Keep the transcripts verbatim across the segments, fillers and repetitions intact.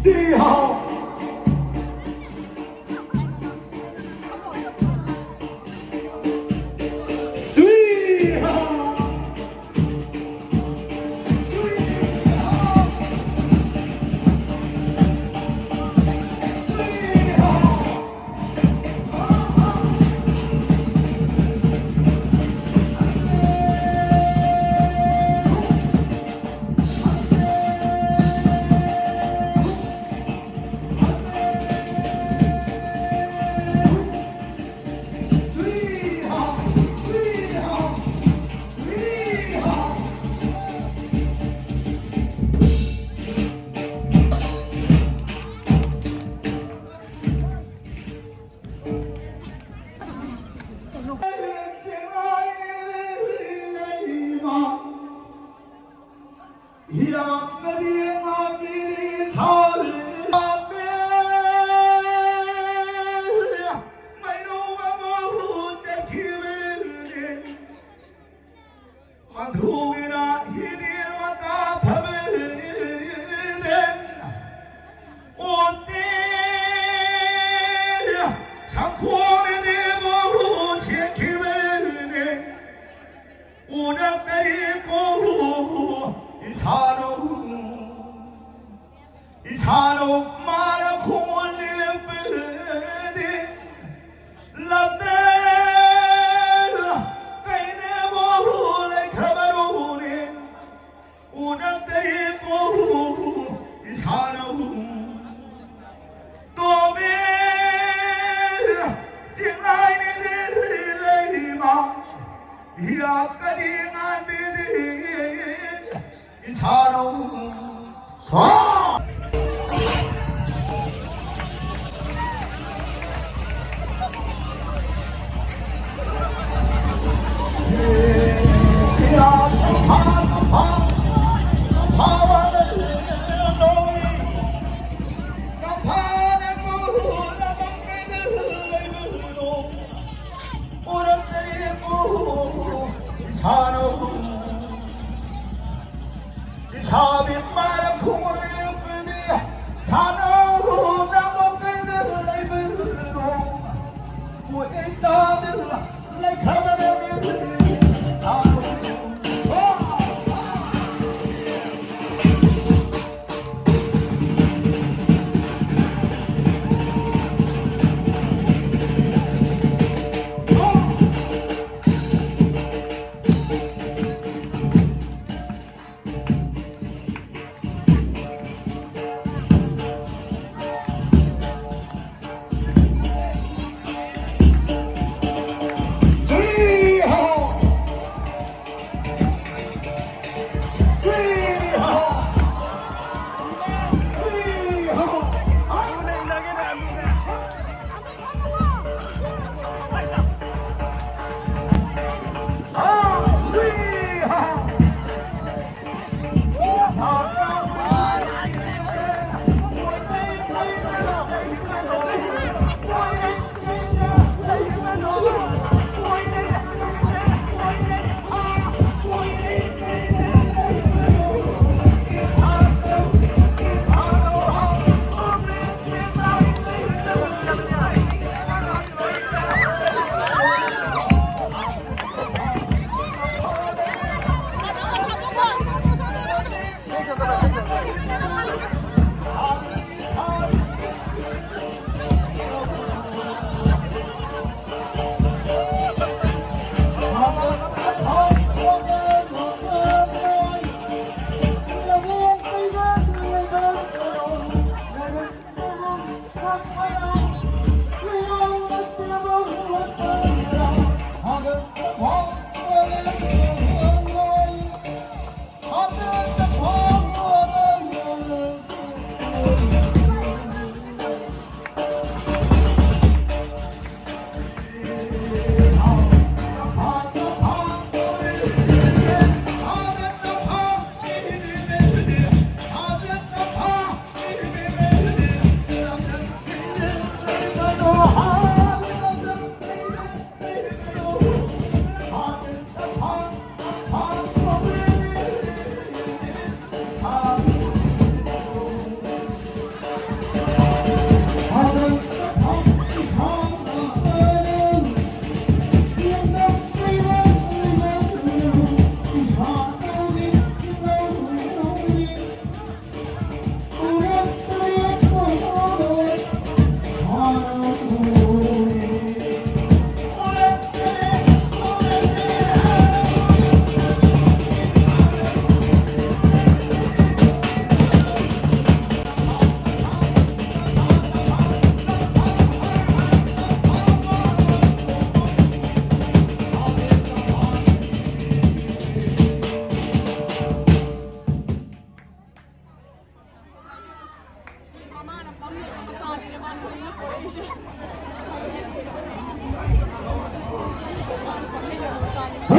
Sweet home. Sweet home. ꯏꯁꯥꯅ ꯃꯥꯅ ꯈꯣꯡꯒꯨꯜ ꯂꯤꯔꯛꯄꯗꯤ ꯂꯝꯗ ꯀꯩꯅꯦꯕꯨ ꯂꯩꯈ꯭ꯔꯕꯅꯣꯅꯦ꯫ ꯎꯅꯛꯇꯩꯕꯨ ꯏꯁꯥꯅ ꯇꯣꯃꯦ ꯆꯤꯡꯂꯥꯏꯅꯤꯗꯤ ꯂꯩꯃ ꯌꯥꯀꯅꯤ ꯉꯥꯟꯕꯤꯗꯤ ꯏꯁꯥꯅ ꯁꯣ ꯏꯁꯥꯕꯤ ꯃꯥꯅ ꯈꯨꯃꯨꯛꯄꯗꯤ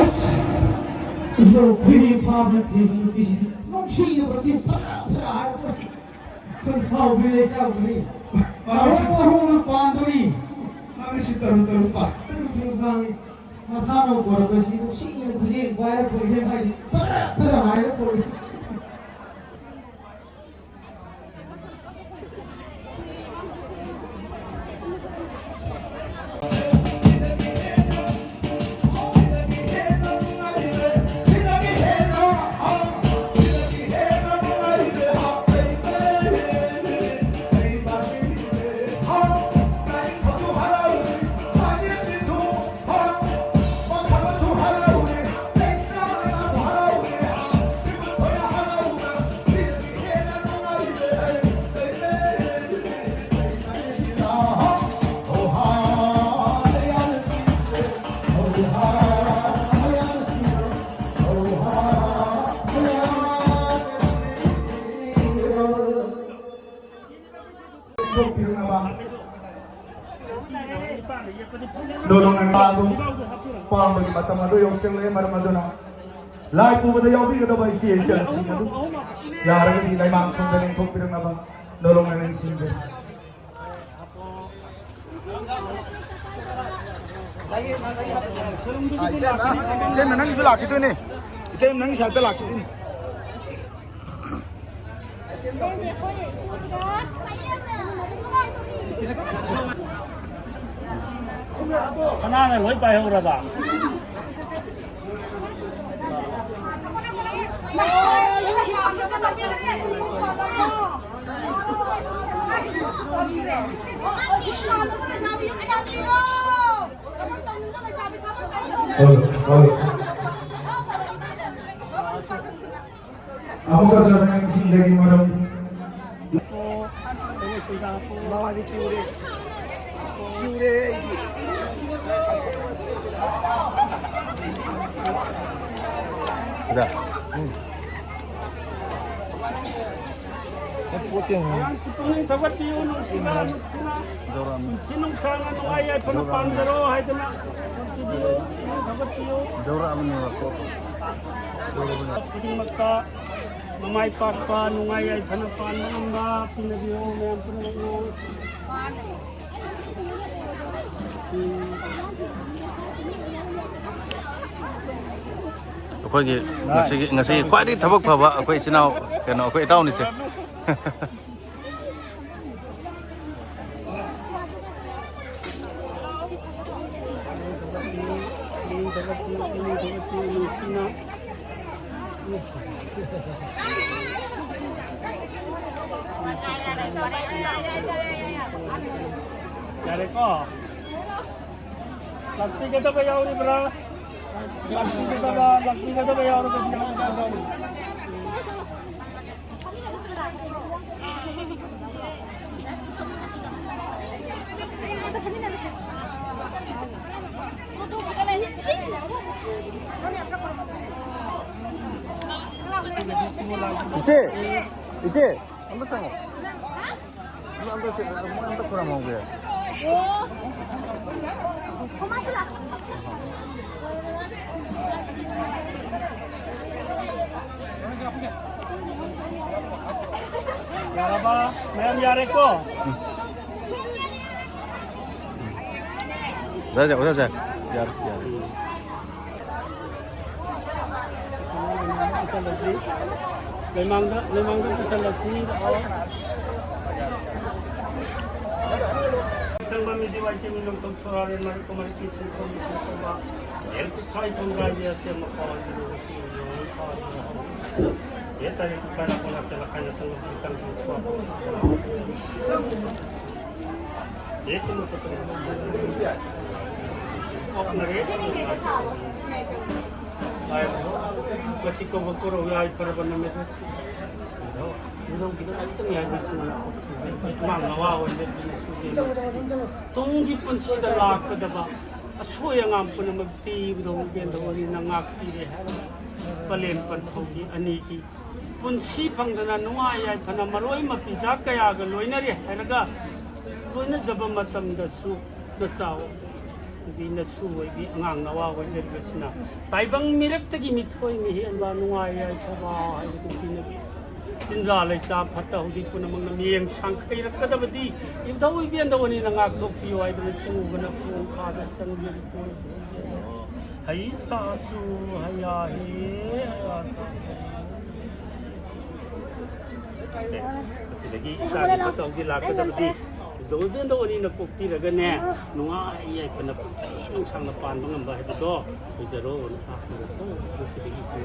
ꯑꯁ! ꯏꯁꯣꯔ ꯈꯨꯗꯤ ꯐꯥꯕ ꯅꯠꯇꯦ, ꯅꯨꯄꯤꯁꯤꯗꯤ ꯅꯨꯡꯁꯤꯅꯕꯗꯤ ꯐꯔꯥ ꯐꯔꯥ ꯍꯥꯏꯔꯛꯄ꯫ ꯑꯩꯈꯣꯏ ꯁꯥꯎꯕꯤ ꯂꯩ ꯆꯥꯎꯕꯤ꯫ ꯑꯍꯨꯝ ꯑꯍꯨꯝꯅ ꯄꯥꯟꯗꯣꯔꯤ꯫ ꯃꯥꯒꯤꯁꯨ ꯇꯔꯨꯛ ꯇꯔꯨꯛ ꯄꯥꯟ꯫ ꯇꯔꯨꯛ ꯇꯔꯨꯛ ꯄꯥꯟ꯫ ꯃꯁꯥꯅ ꯄꯣꯔꯛꯄꯁꯤ ꯅꯨꯡꯁꯤꯅ ꯈꯨꯖꯦꯡ ꯄꯥꯏꯔ ꯄꯣꯔꯛꯏ ꯍꯥꯏꯁꯤ ꯐꯔꯥ ꯐꯔꯥ ꯍꯥꯏꯔ ꯄꯣꯔꯛꯏ꯫ ꯅꯣꯂꯨꯛꯅ ꯅꯪ ꯑꯗꯨ ꯄꯥꯝꯕꯒꯤ ꯃꯇꯝ ꯑꯗꯨ ꯌꯧꯁꯤꯜꯂꯦ꯫ ꯃꯔꯝ ꯑꯗꯨꯅ ꯂꯥꯏ ꯄꯨꯕꯗ ꯌꯥꯎꯕꯤꯒꯗꯕ ꯏꯆꯦ ꯏꯆꯜꯁꯤꯡ ꯑꯗꯨ ꯌꯥꯔꯒꯗꯤ ꯂꯩꯃꯥꯡ ꯊꯣꯡꯗ ꯂꯦꯡꯊꯣꯛꯄꯤꯔꯛꯅꯕ ꯅꯣꯂꯨꯛꯅ ꯅꯤꯡꯁꯤꯡꯖꯔꯤ꯫ ꯏꯇꯩꯃ, ꯏꯇꯩꯃ, ꯅꯪꯒꯤꯁꯨ ꯂꯥꯛꯈꯤꯗꯣꯏꯅꯦ꯫ ꯏꯇꯩꯃ, ꯅꯪꯒꯤ ꯁꯥꯏꯠꯇ ꯂꯥꯛꯈꯤꯗꯣꯏꯅꯦ꯫ ꯀꯅꯥꯅ ꯂꯣꯏ ꯄꯥꯏꯍꯧꯔꯕ? ꯍꯣꯏ, ꯍꯣꯏ꯫ ꯑꯃꯨꯛꯀ ꯆꯠꯅ ꯏꯁꯤꯡꯗꯒꯤ ꯃꯔꯝ꯫ ꯁꯤꯗ꯫ ꯎꯝ꯫ ꯄꯣꯠ ꯆꯦꯟꯈ꯭ꯔꯦ꯫ ꯃꯌꯥꯝꯁꯨ ꯄꯨꯛꯅꯤꯡ ꯊꯧꯒꯠꯄꯤꯌꯨ, ꯅꯨꯡꯁꯤꯅ, ꯅꯨꯡꯁꯤꯅ, ꯖꯧꯔꯥꯝ꯫ ꯄꯨꯟꯁꯤ ꯅꯨꯡꯁꯥꯡꯅ ꯅꯨꯡꯉꯥꯏ ꯌꯥꯏꯐꯅ ꯖꯧꯔꯥꯝ꯫ ꯄꯥꯟꯖꯔꯣ ꯍꯥꯏꯗꯨꯅ ꯄꯨꯟꯁꯤꯗꯤ ꯄꯨꯛꯅꯤꯡ ꯊꯧꯒꯠꯄꯤꯌꯨ꯫ ꯖꯧꯔꯥꯝꯅꯦꯕ ꯄꯣꯠ꯫ ꯈꯨꯗꯤꯡꯃꯛꯇ ꯃꯃꯥꯏ ꯄꯥꯛꯄ, ꯅꯨꯡꯉꯥꯏ ꯌꯥꯏꯐꯅ ꯄꯥꯟꯕ ꯉꯝꯕ ꯄꯤꯅꯕꯤꯌꯨ ꯃꯌꯥꯝ ꯄꯨꯝꯅꯃꯛꯅ꯫ ꯑꯩꯈꯣꯏꯒꯤ ꯉꯁꯤꯒꯤ, ꯉꯁꯤꯒꯤ ꯈ꯭ꯋꯥꯏꯗꯒꯤ ꯊꯕꯛ ꯐꯕ ꯑꯩꯈꯣꯏ ꯏꯆꯤꯟ ꯏꯅꯥꯎ, ꯀꯩꯅꯣ, ꯑꯩꯈꯣꯏ ꯏꯇꯥꯎꯅꯤꯁꯦ꯫ ꯌꯥꯔꯦꯀꯣ? ꯂꯥꯛꯄꯤꯒꯗꯕ ꯌꯥꯎꯔꯤꯕ꯭ꯔꯥ? ꯂꯥꯛꯄꯤꯒꯗꯕ, ꯂꯥꯛꯄꯤꯒꯗꯕ ꯌꯥꯎꯔꯒꯗꯤ ꯍꯥꯏꯕꯤꯔꯛꯑꯣ꯫ ꯏꯆꯦ, ꯏꯆꯦ, ꯑꯝꯇ ꯆꯪꯉꯣ꯫ ꯑꯝꯇ, ꯑꯝꯇ ꯆꯦ-, ꯃꯣꯏ ꯑꯝꯇ ꯈꯨꯔꯨꯝꯍꯧꯒꯦ꯫ ꯌꯥꯔꯕ? ꯃꯌꯥꯝ ꯌꯥꯔꯦꯀꯣ? ꯌꯥꯔꯦ, ꯌꯥꯔꯦ, ꯌꯥꯔꯦ꯫ ꯂꯩꯃꯥꯡꯗ, ꯂꯩꯃꯥꯡꯗ ꯄꯨꯁꯜꯂꯁꯤ꯫ ꯁꯪꯕ ꯃꯤꯗꯤ ꯋꯥꯏꯀꯤ ꯃꯤꯅꯣꯛ ꯊꯣꯛ ꯁꯣꯔꯥꯔꯦ ꯃꯔꯤꯛ ꯀꯣꯃꯔ ꯀꯤ ꯁꯤꯟꯐꯝ ꯁꯤꯟꯐꯝ ꯃꯥ꯫ ꯌꯦꯟ ꯀꯨꯊꯥꯏ ꯊꯣꯡꯒꯥꯏ ꯌꯦ ꯁꯦ ꯃꯈꯥ ꯌꯦ ꯁꯤ ꯌꯦ ꯁꯥ ꯌꯦ ꯍꯧ꯫ ꯌꯦ ꯇꯥꯔꯤꯛ ꯀꯨꯊꯥꯏ ꯂꯥꯛꯄ ꯉꯥꯛꯁꯦ ꯂꯥꯛꯈꯥꯏꯅ ꯆꯪꯕ ꯀꯥꯡ ꯊꯣꯛꯄ꯫ ꯃꯁꯤ ꯀꯧꯕ ꯀꯧꯔꯧ ꯌꯥꯏꯐꯔꯕ ꯅꯨꯃꯤꯠ ꯑꯁꯤ꯫ ꯅꯤꯡꯊꯧꯒꯤꯗ ꯈꯛꯇꯅꯤ ꯍꯥꯏꯕꯁꯤ ꯏꯃꯥ ꯅꯋꯥ ꯑꯣꯏꯕ ꯇꯨꯡꯒꯤ ꯄꯨꯟꯁꯤꯗ ꯂꯥꯛꯀꯗꯕ ꯑꯁꯣꯏ ꯑꯉꯥꯝ ꯄꯨꯝꯅꯃꯛ ꯄꯤꯕꯗꯧ ꯏꯕꯦꯟꯗꯧ ꯑꯅꯤꯅ ꯉꯥꯛꯄꯤꯔꯦ ꯍꯥꯏꯕ ꯄꯂꯦꯝ ꯄꯟꯊꯧꯒꯤ ꯑꯅꯤꯒꯤ ꯄꯨꯟꯁꯤ ꯐꯪꯗꯅ ꯅꯨꯡꯉꯥꯏ ꯌꯥꯏꯐꯅ ꯃꯔꯣꯏ ꯃꯄꯤꯖꯥꯛ ꯀꯌꯥꯒ ꯂꯣꯏꯅꯔꯤ ꯍꯥꯏꯔꯒ, ꯂꯣꯏꯅꯖꯕ ꯃꯇꯝꯗꯁꯨ ꯅꯆꯥ ꯑꯣꯏꯕꯤ, ꯅꯁꯨ ꯑꯣꯏꯕꯤ, ꯑꯉꯥꯡ ꯅꯋꯥ ꯑꯣꯏꯖꯔꯤꯕꯁꯤꯅ ꯇꯥꯏꯕꯪ ꯃꯤꯔꯛꯇꯒꯤ ꯃꯤꯊꯣꯏ ꯃꯤꯍꯦꯟꯕ ꯅꯨꯡꯉꯥꯏ ꯌꯥꯏꯐꯕ ꯍꯥꯏꯕꯗꯨ ꯄꯤꯅꯕꯤ꯫ ꯇꯤꯟꯖꯥ ꯂꯩꯆꯥ ꯐꯠꯇ ꯍꯧꯖꯤꯛ ꯄꯨꯝꯅꯃꯛꯅ ꯃꯤꯠꯌꯦꯡ ꯁꯥꯡꯈꯩꯔꯛꯀꯗꯕꯗꯤ ꯏꯕꯨꯙꯧ ꯏꯕꯦꯟꯗꯧꯕꯅꯤꯅ ꯉꯥꯛꯊꯣꯛꯄꯤꯌꯨ ꯍꯥꯏꯗꯨꯅ ꯁꯤꯡꯎꯕꯅ ꯈꯣꯡ ꯈꯥꯗ ꯆꯪꯖꯔꯤ꯫ ꯍꯩ ꯁꯥꯁꯨ ꯍꯩꯌꯥ ꯍꯦ ꯍꯩꯌꯥ ꯁꯥꯁꯨ꯫ ꯁꯦ, ꯑꯁꯤꯗꯒꯤ ꯏꯆꯥꯒꯤ ꯐꯠꯇ ꯍꯥꯎꯗꯤ ꯂꯥꯛꯀꯗꯕꯗꯤ ꯏꯕꯨꯙꯧ ꯏꯕꯦꯟꯗꯧ ꯑꯅꯤꯅ ꯄꯣꯛꯄꯤꯔꯒꯅꯦ, ꯅꯨꯡꯉꯥꯏ ꯌꯥꯏꯐꯅ ꯄꯨꯟꯁꯤ ꯅꯨꯡꯁꯥꯡꯅ ꯄꯥꯟꯕ ꯉꯝꯕ ꯍꯥꯏꯕꯗꯣ ꯑꯣꯏꯖꯔꯣꯅ ꯇꯥꯛꯄꯤꯔꯛꯄ꯫ ꯃꯁꯤꯗꯒꯤ ꯏꯆꯦ